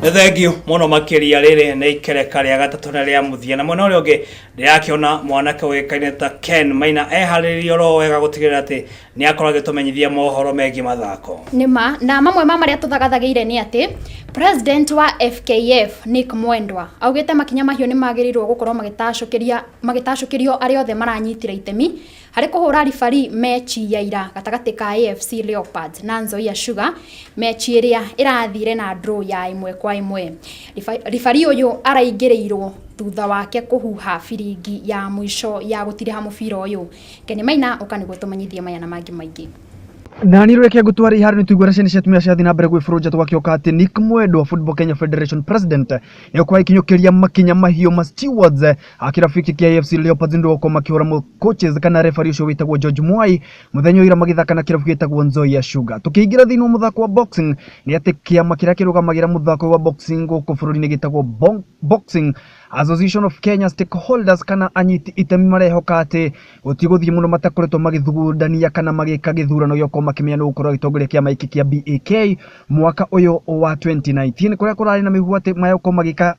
Nĩ thengiũ mũno makĩria. Rĩrĩ nĩ ikereka rĩa gatatũ na rĩa mũthia, na mwena ũrĩa ũngĩ ndĩrakĩona mwanake ũĩkaine ta Ken Maina eharĩrĩirie oro wega gũtigĩrĩra atĩ nĩ akorwo agĩtũmenyithia mohoro megiĩ mathako. Nĩma na mamwe ma marĩa tũthagathagĩire nĩ atĩ president wa FKF Nick Mwendwa augĩte makinya mahiũ nĩ magĩrĩirwo gũkorwo magĩtacũkĩria magĩtacũkĩrio arĩa othe maranyitire itemi harĩ kũhũra ribari mechi ya ira gatagatĩ ka AFC Leopards na Nzoia Sugar, mechi ĩrĩa ĩrathire na draw ya 1-1. Ribari ũyũ araingĩrĩirwo thutha wake kũhuha biringi ya mũico ya gũtiriha mũbira ũyũ. Ken Maina ũka nĩguo tũmenyithie maya na mangĩ maingĩ. Na niĩ reke ngũtware iharo nĩ tũiguaga ciana cia atumia ciathiĩ na mbere gwĩbũrũnja tũgakĩoka atĩ Nick Mwendwa Football Kenya Federation President nĩgũkorwo agĩkinyũkĩria makinya mahiũ ma stewards a kĩrabu gĩkĩ kĩa AFC Leopards nĩ ũndũ wa gũkorwo makĩhũra mũ coaches kana referee ũcio wĩtagwo George Mwai mũthenya wa ira magĩthaka na kĩrabu gĩtagwo Nzoia Sugar. Tũkĩingĩra thĩinĩ wa mũthako wa boxing nĩ atĩ kĩama kĩrĩa kĩrũgamagĩra mũthako wa boxing gũkũ bũrũri-inĩ gĩtagwo Boxing Association of Kenya Stakeholders kana anyiti itemi marehoka atĩ gũtigũthiĩ mũno matakoretwo magĩthugundania kana magĩka gĩthurano gĩa gũkorwo makĩmenya nũ ũgũkorwo agĩtongoria kĩama gĩkĩ kĩa BAK mwaka ũyũ wa 2019 kũrĩa kũrarĩ na mĩhuho atĩ magũkorwo magĩka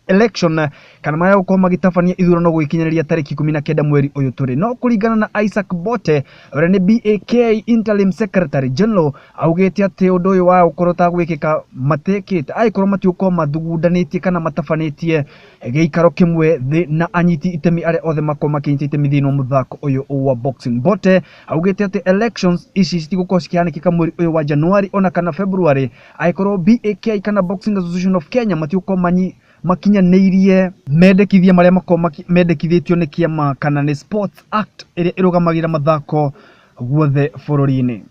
election kana magũkorwo magĩtabania ithurano gũgĩkinyanĩria tarĩki 19 mweri ũyũ tũrĩ. No kũringana na Isaac Bote ũrĩa nĩ BAK interim secretary general augĩte atĩ ũndũ ũyũ wa gũkorwo ũtagwĩkĩka matekĩte angĩkorwo matigũkorwo mathugundanĩtie kana matabanĩtie gĩikaro kĩmwe thĩ na anyiti itemi arĩa othe makorwo makĩnyita itemi thĩinĩ wa mũthako ũyũ wa boxing. Bote augĩte atĩ elections ici citigũkorwo cikĩhanĩkĩka mweri ũyũ wa January ona kana February angĩkorwo BAK kana Boxing Association of Kenya matigũkorwo manyi makinyanĩirie mendekithia marĩa makorwo mendekithĩtio nĩ kĩama kana nĩ Sports Act ĩrĩa ĩrũgamagĩrĩra mathako guothe bũrũri-inĩ.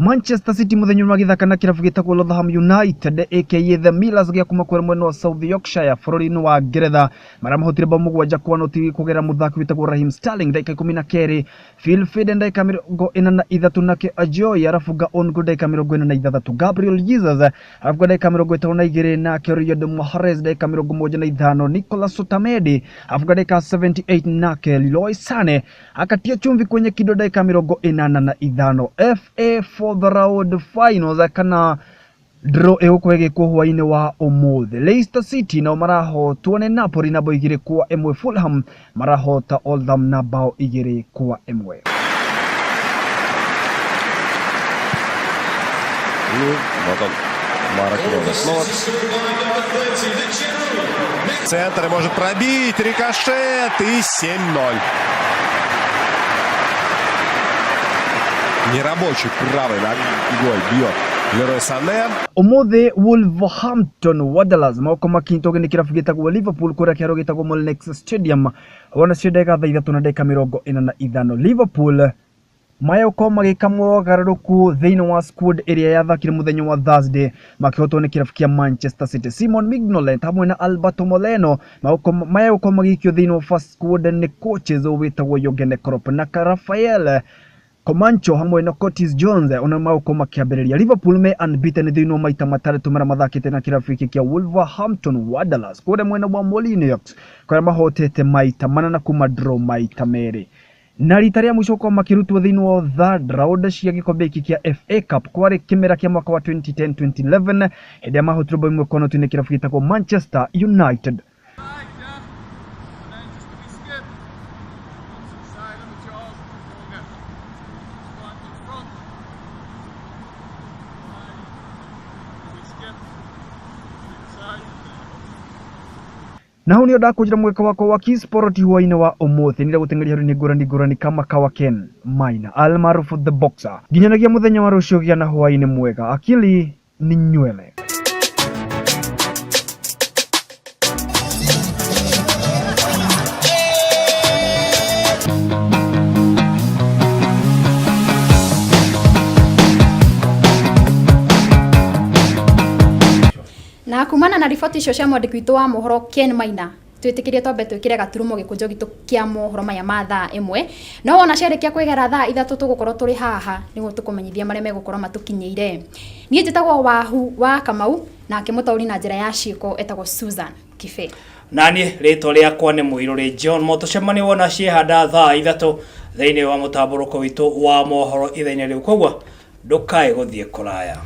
Manchester City mũthenya ũmwe magĩthaka na kĩrabu gĩtagwo Rotherham United aka The Millers gĩa kuma kũrĩa mwena wa South Yorkshire bũrũri-inĩ wa Ngeretha marĩa mahotire bao 7-0 kũgerera mũthaki wĩtagwo Raheem Sterling ndagĩka 12, Phil Foden ndagĩka 43, nake Ajoy arafunga own goal ndagĩka 46, Gabriel Jesus arafunga ndagĩka 52, nake Riyad Mahrez ndagĩka 75, Nicolas Otamendi afunga ndagĩka 78, nake Leroy Sane akatia chumvi kwenye kido ndagĩka 85. FA fourth round finals kana draw ĩgũkorwo ĩgĩkwo hwaĩ-inĩ wa ũmũthĩ. Leicester City nao marahotwo nĩ Napoli na bao 2-1. Fulham marahota Oldham na bao 2-1. Ну, вот он, Марок Розас. Ну вот. Центр и может пробить. Рикошет и 7-0. Нерабочий правой ногой бьет Лерой Сане. Ũmũthĩ Wolverhampton Wanderers magũkorwo makĩnyitwo ũgeni kĩrabu gĩtagwo Liverpool kũrĩa kĩharo gĩtagwo Molineux Stadium wona cio ndagĩka thaa 3 na ndagĩka 45. Liverpool magũkorwo magĩka mogarũrũku thĩinĩ wa squad ĩrĩa yathakire mũthenya wa Thursday makĩhotwo nĩ kĩrabu kĩa Manchester City. Simon Mignolet hamwe na Alberto Moreno magũkorwo magĩikio thĩinĩ wa first squad nĩ coaches wĩtagwo Jurgen Klopp na Rafael Comancho hamwe na Curtis Jones ona magũkorwo makĩambĩrĩria. Liverpool me unbeaten thĩinĩ wa maita matandatũ marĩa mathakĩte na kĩrabu gĩkĩ kĩa Wolverhampton Wanderers kũrĩa mwena wa Molineux kũrĩa mahotete maita mana na kuma draw maita merĩ. Na rita rĩa mũico gũkorwo makĩrutwo thĩinĩ wa third round cia gĩkombe gĩkĩ kĩa FA Cup kwarĩ kĩmera kĩa mwaka wa 2010-2011 hĩndĩ ĩrĩa mahotirwo bao 1-0 nĩ kĩrabu gĩtagwo Manchester United. Na hau nĩho ndakũnjĩra mweke wakwa wa Kisport hwaĩ-inĩ wa ũmũthĩ. Nĩrĩa gũteng'eria harĩ nĩ ngũrani ngũrani kama kawa Ken Maina almaarufu The Boxer. Nginyanagia mũthenya wa rũciũ, gĩa na hwaĩ-inĩ mwega. Akili ni nywele. Na kumana na riboti icio cia mwandĩki witũ wa mohoro Ken Maina, twĩtĩkĩrie twambe twĩkĩre gaturumo gĩkũnjo gitũ kĩa mohoro maya ma thaa 1. No wona ciarĩkia kwĩgera thaa 3 tũgũkorwo tũrĩ haha nĩguo tũkũmenyithia marĩa megũkorwo matũkinyĩire. Niĩ njĩtagwo Wahu wa Kamau, nake mũtaũri na njĩra ya ciĩko etagwo Susan Kibe. Na niĩ rĩtwa rĩakwa nĩ Mũirũrĩ John. Motũcemanie wona ciehanda thaa 3. Thĩinĩ wa mũtambũrũko witũ wa mohoro ithenya rĩu, koguo ndũkae gũthiĩ kũraya.